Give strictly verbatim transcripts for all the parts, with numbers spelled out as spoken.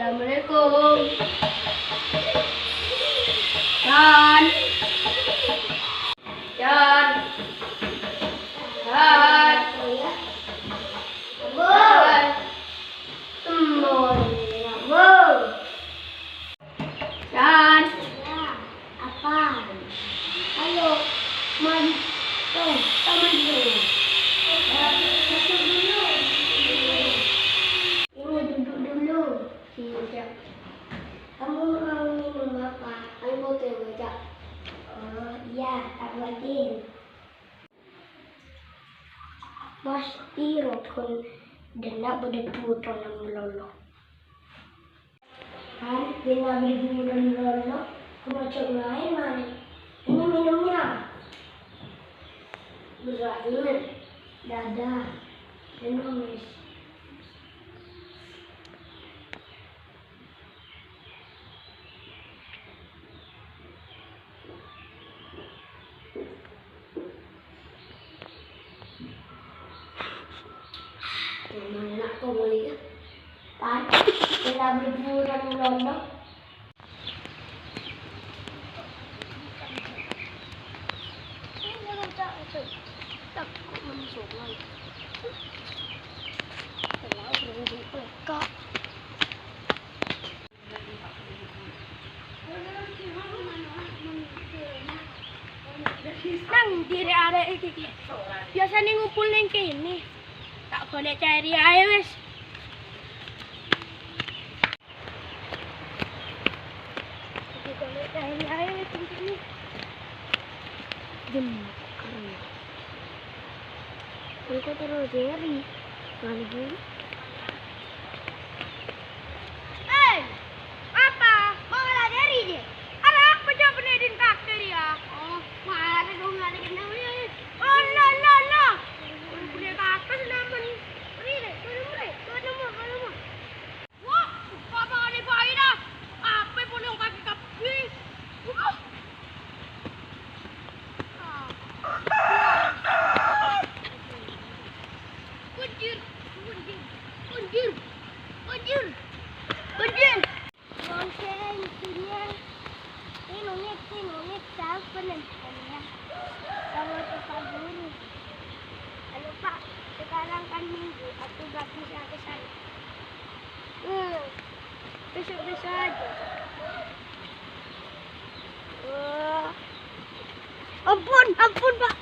Assalamualaikum. Can. Can. Can. Can. Can. Ya, apa? Ayo, mari. Tuh, teman tuh. Ya, duduk dulu. Ini duduk dulu. Iya. Kamu mau minum apa? Air putih, Cak. Oh, iya, tak buatin. Pasti rokon dena bâdâ butoh nang lolo. Kan, dena bâdâ butoh nang lolo, kemajok main, mari. Ini minumnya. Berat ini. Dadah. Minum, wis. Mana kok boleh ya? Kan, kita berbulan londo. Ini tak, tak, tak, kok masuk lagi? Kenapa berhenti pelekak? Nang ndi rè-arè' iki? Biasana ngumpul neng kene. Ta' golek caè rèya aè, wis. Golek caè rèya aè, wis, neng kene. Jemma kok karo ya. Engko' terro Jerry. Ngalih. Hei! Apa? Mau ngala Jerry, je? Arapa jâ' bânnè dhin kakè rèya? Oh, mara dong, ngala kennèng, wis. Oh, la, la, la. Bânnè kakè sè namen. Rè, rè, turun, rè. Turun, turun, turun. Wah, apa bâli bhâi, dah? Apa polong kakè kabbhi? Wah. Banjir, banjir, banjir, banjir, banjir. Oke, intinya, ini unik, ini unik, saya penasaran. Kalau ke Pak Guru. Halo, Pak, sekarang kan Minggu, aku nggak bisa ke sana. Hmm, besok-besok aja. Wah. Ampun, ampun, Pak.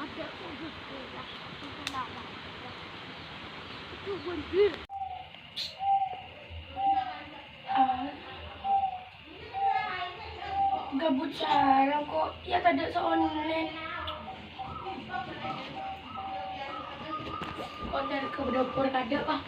Ada kok, itu banjir. Ah. Gabut sareng kok, ya tadâ' sè onlèn. Kok dâri ka dâpor tadâ', Pak?